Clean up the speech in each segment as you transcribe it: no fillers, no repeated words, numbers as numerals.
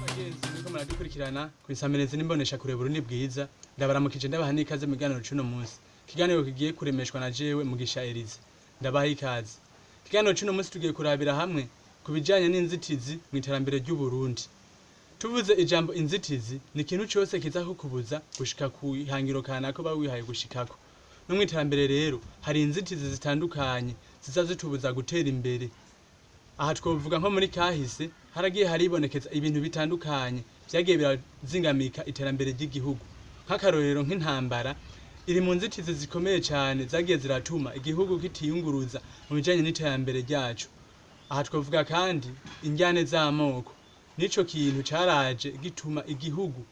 Bagenzi muriko muradukurikirana kw'isamirizi n'imbonesha kure Burundi bwiza, ndabaramukije, ndabaha n'ikaze mu kiganiro c'uno munsi. Ikiganiro kigiye kuremeshwa na jewe Mugisha Elize. Ndabaha ikaze. Ikiganiro c'uno munsi tugiye kurabira hamwe ku bijanye n'inzitizi mu iterambere ry'Uburundi. Tuvuze ijambo inzitizi, ni ikintu cose kiza kukubuza gushika ku ihangiro kanaka uba wihaye gushikako. No mu iterambere rero hari inzitizi zitandukanye ziza zitubuza gutera imbere. Aha twovuga nko muri kahise haragiye haribonekeza ibintu bitandukanye vyagiye birazingamika iterambere ry'igihugu. Nk'akarorero, nk'intambara iri mu nzitizi zikomeye cane zagiye ziratuma igihugu kitiyunguruza mu bijanye n'iterambere ryaco. Aha twovuga kandi indyane z'amoko. Nico kintu caraje gituma igihugu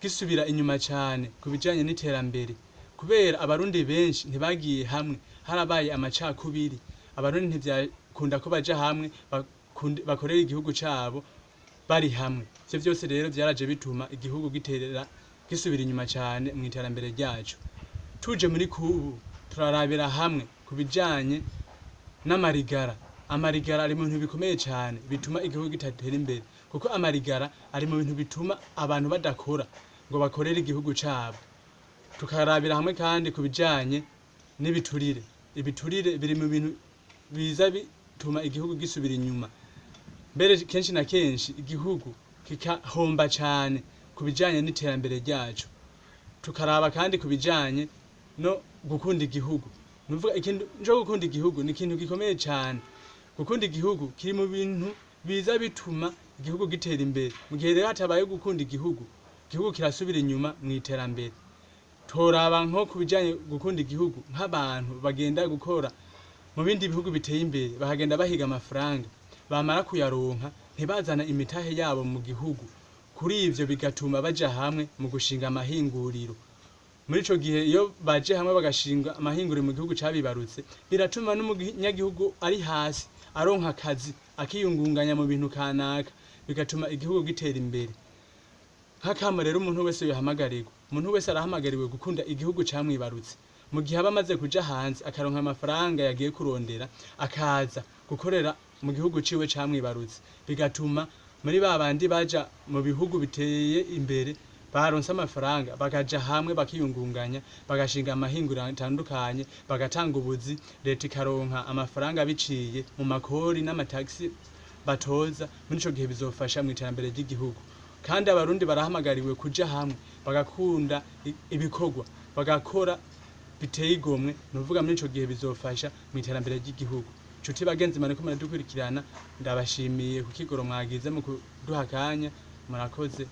gisubira inyuma cane ku bijanye n'iterambere, kubera abarundi benshi ntibagiye hamwe, harabaye amacakubiri. Abarundi ntivyakunda ko baja hamwe bakorera igihugu cabo bari hamwe. Ivyo vyose rero vyaraje bituma igihugu giterera gisubira inyuma cane mu iterambere ryaco. Tuje muri kubu, turarabira hamwe ku bijanye n'amarigara. Amarigara ari mu bintu bikomeye cane bituma igihugu kidatera imbere, kuko amarigara ari mu bintu bituma abantu badakora ngo bakorere igihugu cabo. Tukarabira hamwe kandi ku bijanye n'ibiturire. Ibiturire biri mu bintu biza bituma igihugu gisubira inyuma, mbere kenshi na kenshi igihugu kikahomba cane ku bijanye n'iterambere ryaco. Tukaraba kandi ku bijanye no gukunda igihugu. Nuvuga ikintu co gukunda igihugu ni ikintu gikomeye cane. Gukunda igihugu kiri mu bintu biza bituma igihugu gitera imbere. Mu gihe rero hatabaye gukunda igihugu, igihugu kirasubira inyuma mu iterambere. Toraba nko ku bijanye gukunda igihugu, nk'abantu bagenda gukora mu bindi bihugu biteye imbere, bakagenda bahiga amafaranga, bamara kuyaronka ntibazana imitahe yabo mu gihugu. Kuri ivyo bigatuma baja hamwe mu gushinga amahinguriro. Muri ico gihe iyo baje hamwe bagashinga amahinguriro mu gihugu cabibarutse, biratuma n'umunyagihugu ari hasi aronka akazi, akiyungunganya mu bintu kanaka, bigatuma igihugu gitera imbere. Nk'akamo rero umuntu wese yohamagarirwa, umuntu wese arahamagariwe gukunda igihugu camwibarutse. Mu gihe aba amaze kuja hanze akaronka amafaranga yagiye kurondera, akaza gukorera mu gihugu ciwe camwibarutse, bigatuma muri ba bandi baja mu bihugu biteye imbere baronse amafaranga bakaja hamwe bakiyungunganya, bagashinga amahinguriro atandukanye, bagatanga ubuzi, leta ikaronka amafaranga biciye mu makori n'amatagisi batoza. Muri ico gihe bizofasha mu iterambere ry'igihugu. Kandi abarundi barahamagariwe kuja hamwe bagakunda ibikorwa bagakora biteye igomwe. Nuvuga muri ico gihe bizofasha mu iterambere ry'igihugu. Nshuti bagenzi mwariko muradukurikirana, ndabashimiye ku kigoro mwagize mu kuduha akanya. Murakoze.